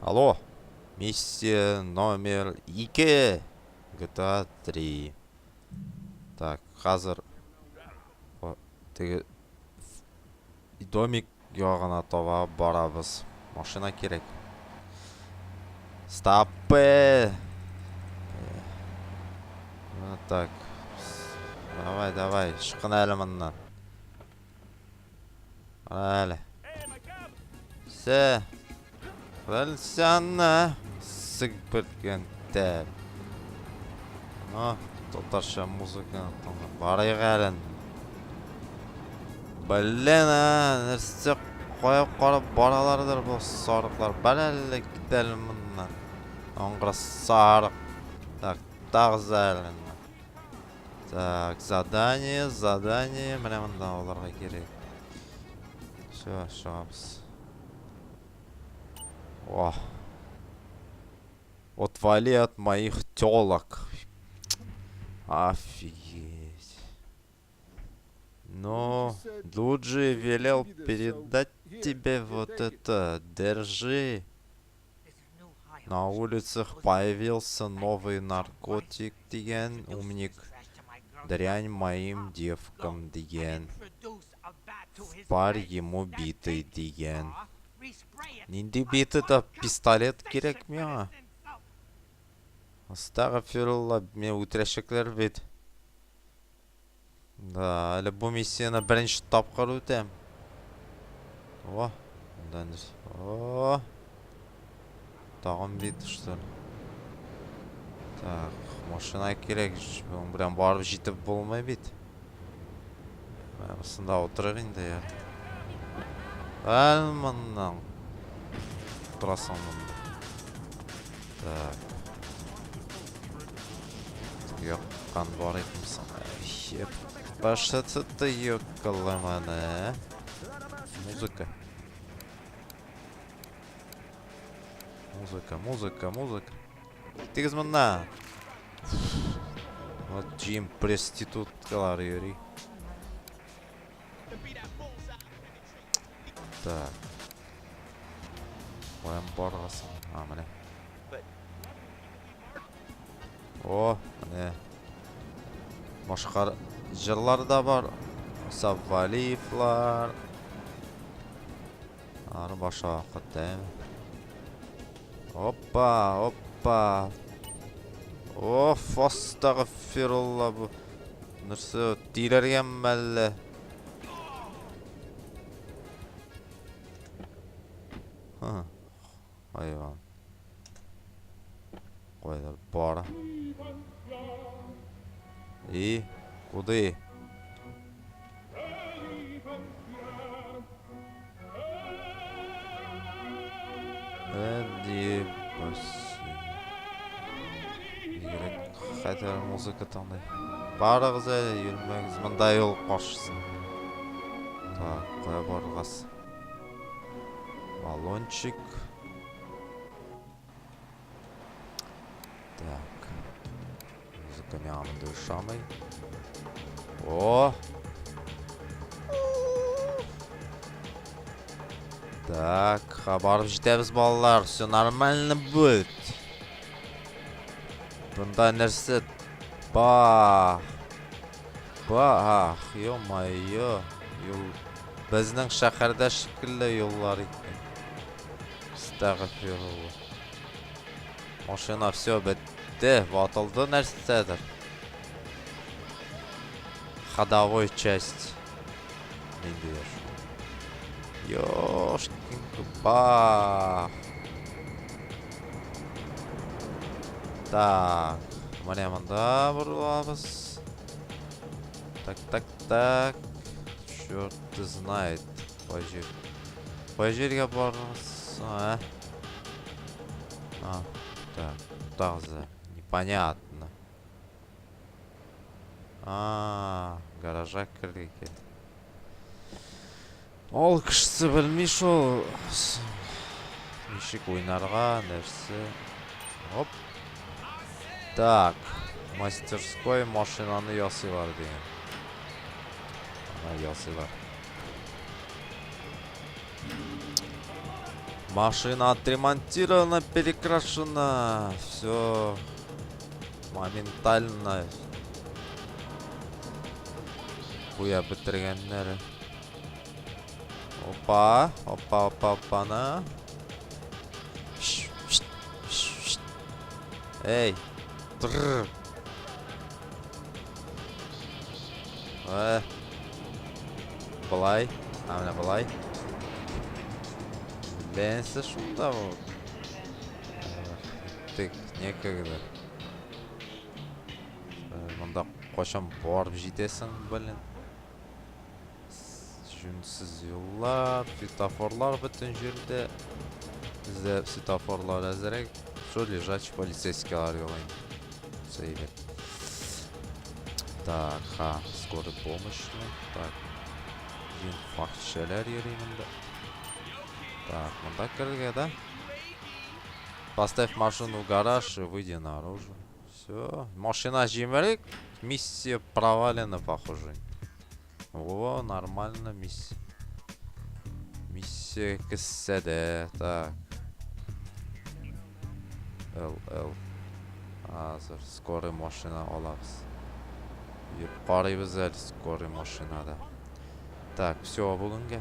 Алло. Миссия номер 2. GTA 3. Так, хәзер теге домик ягына таба барабыз. Машина кирәк. Стопы! Вот так. Давай, давай, чыкын әле моннан. Әле. Се. Рәлсәнне сыгып тәл. А, татарча музыканы тыңлап барыйк әле. Блин, а, нәрсә кая карап баралардыр бу сарыклар. Бар әле китәле моннан. Аңгыра сарык. Так, тагы әле. Так, задание, задание. Менә монда алырга кирәк. Все, чыгабыз. О. Отвали от моих телок. Офигеть. Но Луджи велел передать тебе вот это. Держи. На улицах появился новый наркотик дигән умник. Дрянь моим девкам дигән. Впарь ему битой дигән. Нинди биты-то пистолет кирәк миңа? Астагфирулла, мине үтерәчәкләр бит. Да, әле бу миссияне беренче тапкыр үтәм. О, монда нәрсә? О! Тагын бит, что ли? Так, машина кирәк, моның белән барып җитеп булмый бит. Менә бусында утырыйк инде я. Әл моннан. Утырасың монда. Так. Яккан барыйкмы соң? Еп. Башаты ёкаламаны. Музыка. Музыка, музыка, музыка. Киттегез моннан. Вот Джим проституткалар йөри. Так. Каян барасың? А, менә. О, менә. Башка җырлар да бар. Саввалиевлар. Ары баша вакыт, әйме? Опа, опа. Оф, астагфирулла бу. Нәрсә, тиләргән мәллә? Ха, хайван. Кайдыр бара. И, куды? Әди баси. Бигрәк хәтәр музыка тыңлый. Барыгыз әле, йөрмәгез монда юл каршысын. Так, кая барыргас? Баллончик. Так. Музыка миңа монда ошамый. О! Так, барып җитәбез, балалар. Все нормально будет. Бында нәрсә? Бах. Бах, ё-моё. Юл безнең шәһәрдә шикелле юллар икән. Астагфирулла. Машина все бетте, ватылды нәрсәдер. Ходовой часть. Ниндидер шул. Ёшкин бах. Так, менә монда борылабыз. Так, так, так. Черт знает. Кай җир? Кай җиргә барасың, ә? А, так, туктагыз. Непонятно. А, гаражга кердек икән. Ул кешесе белми шул. Ничек уйнарга, нәрсә. Оп. Так, мастерской машинаны ясыйлар дигән. Ана ясыйлар. Машина отремонтирована, перекрашена. Все моментально. Буяп бетергәннәр. Опа, опа, опа, опа, на. Эй, тррр. Э. Болай, а менә болай. Бәнсе шунда бу. Тик некогда. Монда кайчан барып җитәсең, блин. Җүнсез юллар, светофорлар бөтен җирдә. Бездә светофорлар әзрәк. Шул лежачий полицейскийлар юк инде. Әйбәт. Так, ха, скорый помощь. Так. Факчеләр йөри монда. Так, монда керергә, да? Поставь машину в гараж и выйди наружу. Все, машина җимерек. Миссия провалена, похоже. О, нормально миссия. Миссия кесәдә. Так. Л, Л. Хәзер скорый машина алабыз. Йөреп карыйбыз әле скорый машинада. Так, все, бүгенгә.